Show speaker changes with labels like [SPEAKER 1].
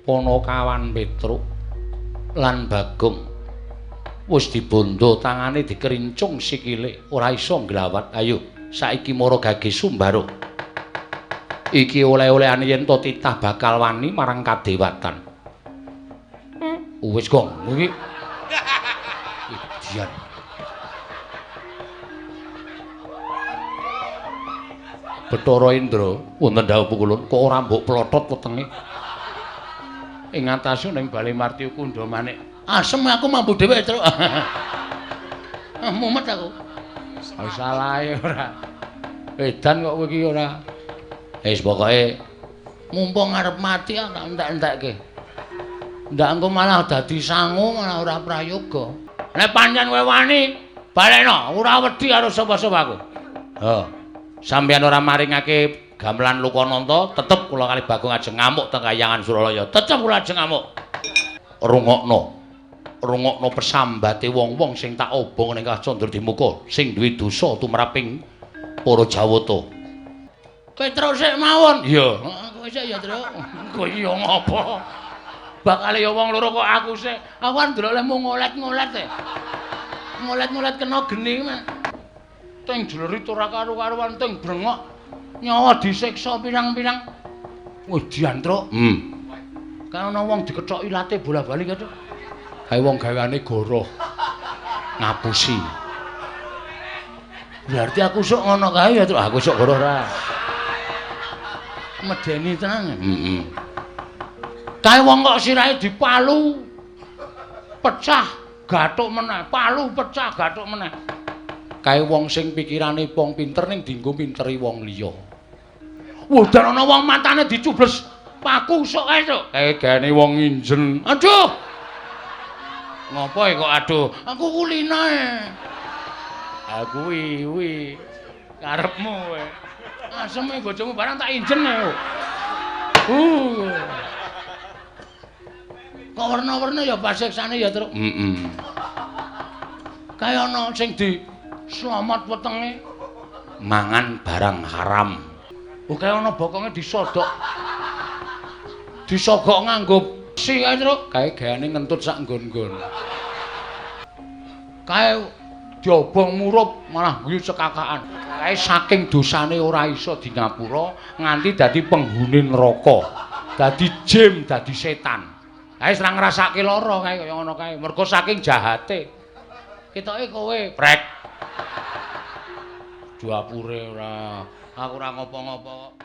[SPEAKER 1] Ponokawan Petruk lan Bagong wis dibondo tangane dikerincung sikile ora iso nglawat. Ayo saiki mara gage Sumbaro. Iki oleh-olehane yen to titah bakal wani marang kadewatan. Wis gong iki. Idian. Bathara Indra wonten dhawuh pukulun kok ora mbok plotot wetenge. Ing atase ning Bale Martya Kundha Manik. Asem aku mambu dhewe, Truk. Mumet aku. Salahe ora. Edan kok kowe iki ora. Wis pokoke mumpung arep mati tak entek-entekke. Ndak engko malah dadi sangu malah ora prayoga. Nek pancen kowe wani, balekno, ora wedi karo sapa-sapa aku. Ha. Sampeyan ora maringake gamelan Lukananta, tetep kula kali Bagong ajeng ngamuk teng Kahyangan Suralaya. Tetep kula ajeng ngamuk. Rungokno. Rungokno pesambate wong-wong sing tak obong ning Candra Dimuka sing duwe dosa tumraping para Jawata. Petruk sik mawon. Iya, kowe sik ya, Truk. Kowe iya ngopo? Bakale ya wong loro kok aku sik. Aku kan ndelok lehmu ngolet-ngolet e. Ngolet-ngolet kena geni. Teng jlerit ora karu-karuan, teng brengok. Nyawa disiksa pirang-pirang. Wis diantruk. Kae ana wong dikethok ilate bola-bali kae, Truk. Kae wong gaweane goroh. Ngapusi. Berarti aku sok ngono kae ya, Truk. Aku sok goroh ora. Medeni tenan. Heeh. Kae wong kok sirahe dipalu pecah gathuk meneh, palu pecah gathuk meneh. Kae wong sing pikirane wong pinter ning dienggo minteri wong liya. Wudan ana wong matane dicubles paku sok kae, Truk. Kae gaene wong nginjen. Aduh. Ngopo kok aduh? Aku kulina e. Ha kuwi kuwi karepmu kowe. Aseme bojomu barang tak injen e. Kok werna-werna ya pasiksane ya, Truk. Heeh. Kae ana sing di slamet wetenge mangan barang haram. Oh kae ana bokonge disodok. Disogok nganggo besi kae, Truk. Kae gaweane ngentut sak nggon-nggon. Kae diobong murup malah guyu cekakaan. Kae saking dosane ora iso di ngapura nganti dadi penghuni neraka. Dadi jim, dadi setan. Kae ora ngrasake lara kae kaya ngono kae. Mergo saking jahate. Ketoke kowe prek. Dapure ora. Aku ora ngopo-ngopo kok.